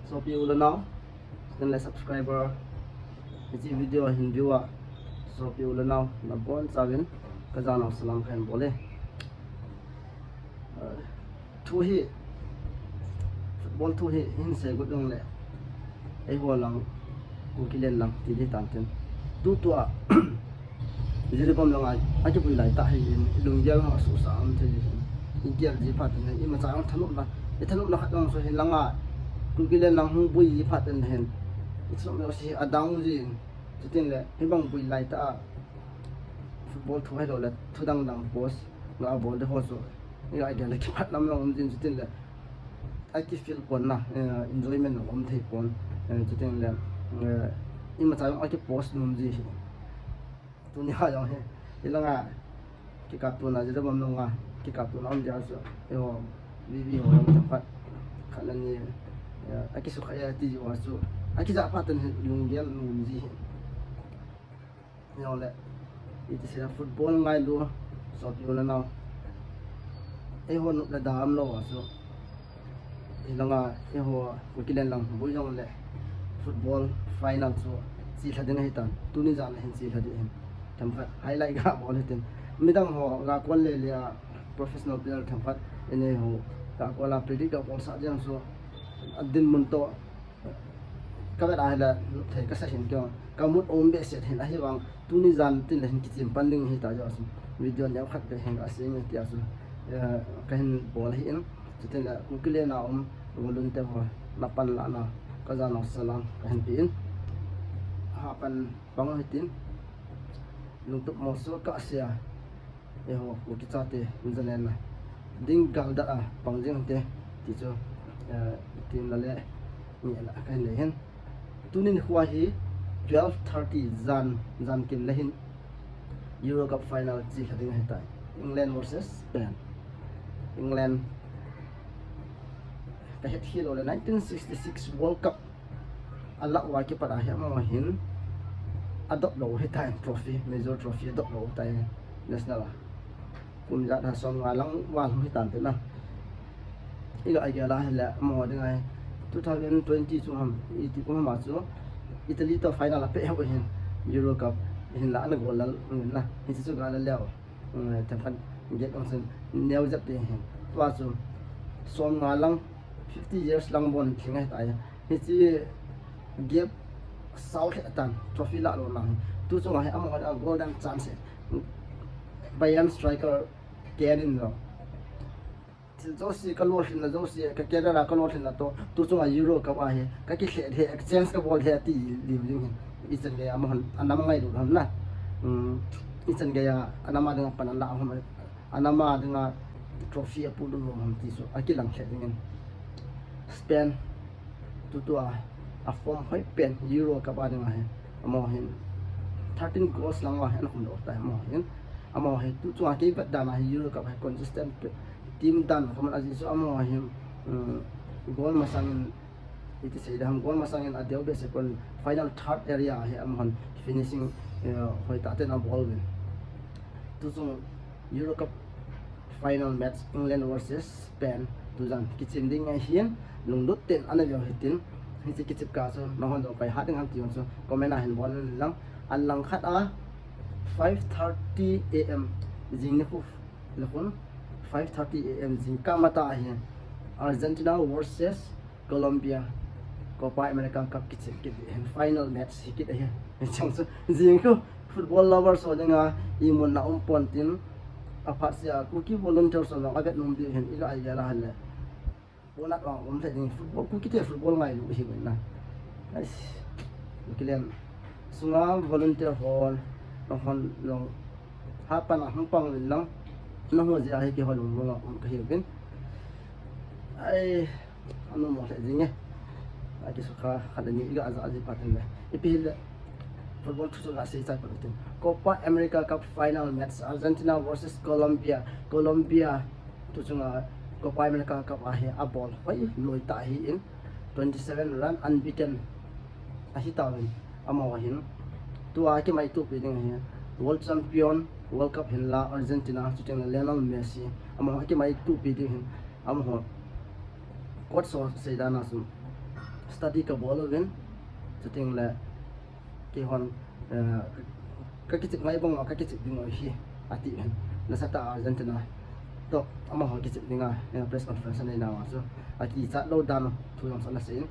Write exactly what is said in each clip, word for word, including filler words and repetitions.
Sopi u le nao, channel subscriber, hiche video hin view a, sopi u le nao, nabonchauvin, kajanau salam kahin bol e. Thu hi, football thu hi, hin seigot jongle, eiho lang, Kuki len lang, ti ding tante. Tutua, Jiribam langa, akivui laitah hi, lunggel ho asuhsah um thei hi. Igel ji phat in, imacha jong thanopna, ithanopna khat jong chu hin langa, Kuki len lang hung vui ji phat in hin, ithanopna si adang jin, chutengle, hibang vui laitah a, football thu hilou le, thu dang dang post, ga bol ding ho chu, iga gel le kiphat lam lang um jin, chutengle, aki feel pon na, enjoyment um thei pon, chutengle, imacha jong aki post nom ji hi. Tunia jong hi, hilanga, kikaptona Jiribam langa, kikaptona um dia chu, eiho, V V ho jong themkhat, khat le ni, akisukha e ti jiu a chu, akijah phat in lunggel nom ji hi. Jongle, iti seina football ngailu, sopi u le nao, eiho nop le da umlou a chu, hilanga, eiho, Kuki len lang, vui jongle, football final chu, chelha ding ahitan, tuni jan le hin chelha ding ahin, themkhat, highlight ga bol hitin, midang ho, ga call le le a, professional player themkhat, inei ho, ga call a predict ga bolsah ding chu, adinmun toh, kavet a hile, thei kasa hin keiho, ka mood um behseh hin ahivang, tuni jan tin le hin kichem pan ding hita jeh a chu, video neokhat beh hin ga sem e tia chu, kahin bol ahin, chutengle, Kuki len a um, volunteer ho, napanlahna, kajanau salam, kahin pe in, hapan pang hitin, lungtup mo chu kasei a, eiho, Kuki chate, injalenna ding galdah a pang jing te, ti chu, tin la le, ni la kahin nei hin. Tuni nikho hi, twelve thirty jan, jan kim le hin, Euro Cup final chelha ding ahitai. England versus Spain. England, kahet khel lou le nineteen sixty-six World Cup alah uva kipat a hi amaho hin adop lou hitai trophy, major trophy adop lou tai national a. Kum ijat ham somnga lang val hung hitante na. Iga gel a hile amaho dinga hi two thousand twenty chu ham, iti kum ham a chu Italy toh final apeh hou hin Euro Cup hinla ana gollal na. Hiche chu ga la leu. Themkhat gate jong chu neo jep ding ahin. Tua chu somnga lang fifty years lang bon lhing ahitai. Hiche gap sao lheh tan trophy lah lona hi. Tu chunga hi amaho a golden chance. Bayern striker Kane in jong, thil jouse, kalolhinna jouse, ka career a kalolhinna toh, tu chunga Euro Cup a hi kakilheh lheh, exchange kabol lheh ati diu ding hin. Ichan geiya amahon anam ngailut ham na. Ichan geiya anam a dinga pan alah ham, anam a dinga trophy apuilut nom ham ti chu akilang lheh ding in. Spain, tutua a form hoipen Euro Cup a dinga hi, amaho hin thirteen goals lang uva hi ana khum doh tai amaho hin. Amaho hi tu chunga kei vet dan a hi Euro Cup hi consistent team dan kaman ajeh chu amaho hi goal masang in, iti sei ding ham, goal masang in adeu behseh pon, final third area a hi amahon finishing hoitah ten abol uvin. Tu chung Euro Cup final match England versus Spain tujan kichem ding ahin, lunglut ten ana veu hitin, hiche kichep kah chu nanghon jong koi hat ding ham ti jong chu comment a hin bol in lang. Alangkhat a five thirty A M jing nikho le khun, five thirty A M jingkah matah ahi, Argentina versus Colombia, Copa America Cup kichem kit ding ahin, final match hi kit ahi. Hicheng chu jing khu football lovers ho dinga imutna um pon tin, aphat sea Kuki volunteers ho jong avet nom diu ahin, iga gel a hile bonat vang um lheh ding, football, Kuki te football ngailu ahiuvin na. Ais, Kuki len sunga volunteer ho, nanghon jong hapan a hung pang uvin lang, nangho jeh a hi keiho lungmong a um kahiuvin. Ai, anom lheh jing e. Akisukha khat le ni iga ja ji phat in le, ipi hile, football thu chu gasei chai phat utin. Copa America Cup final match, Argentina versus Colombia. Colombia tu chunga Copa America Cup a hi abol hoi loi tah ahin, twenty seven run unbeaten ahi tauvin, amaho hin tua kimaitopi ding ahi, world champion, World Cup hinla Argentina, chutengle Lionel Messi, amaho kimaitopi ding ahin, amaho coach ho seidan a chun Study kabol uvin, chuteng le keihon, eh, kakichep ngai bang, kakichep ding ahi, ati in. Nasatah a Argentina toh amaho kichep dinga, eh, press conference anei nauva chu akichat lou dan thu jong chu ana sei in.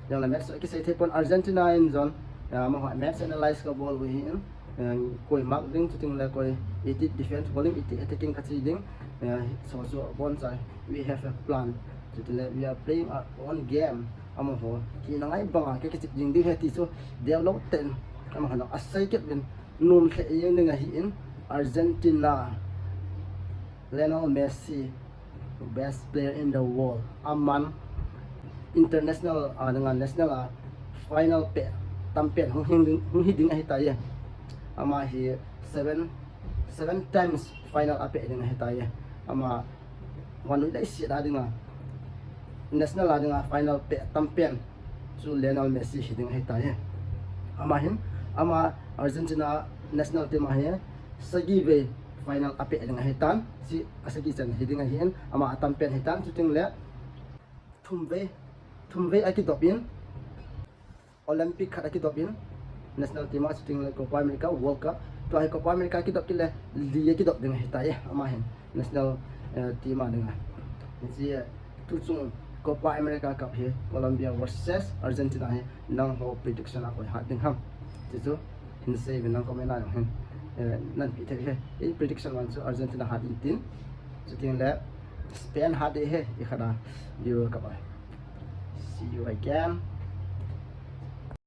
Jongle match kisei thei pon, Argentina in jong, eh, amaho match analyze kabol u ahin, eh, koi mark ding, chuteng le koi iti defense, bowling iti attacking kachi ding, eh, so so bon chai, we have a plan. Chuteng le we are playing our own game. Amaho kina ngai banga kakichep jing ding ahi ti chu deulou ten amaho asei kit uvin, nom lheh jeng ding ahin. Argentina, Lionel Messi, best player in the world. Aman international a dinga, national a final peh tampen hung hi ding, hung hi ding ahitai. Ama hi seven, seven times final apeh ding ahitai. Ama vannoi leiset a dinga, national a dinga final peh tampen chu Lionel Messi hi ding ahitai. Ama hin, ama Argentina national team a hi sagi vei final apeh ding ahitan, chu asagi chan hi ding ahin, ama atampen hitan, chuteng le thum vei, thum vei akidop in, Olympic khat akidop in, national team a, chuteng le Copa America, World Cup, tua hi Copa America akidop kit le li akidop ding ahitai, ama hin national, eh, team a dinga. Hiche, eh, tuchung Copa America Cup hi Colombia versus Argentina hi nangho prediction a koi hat ding ham? Chuchu hin sei uvin, nang comment a jong hin, eh, nanpeh thei ahi. Ei prediction vang chu Argentina hat intin, chuteng le Spain hat ding ahi, ikhat a Euro Cup a. See you again.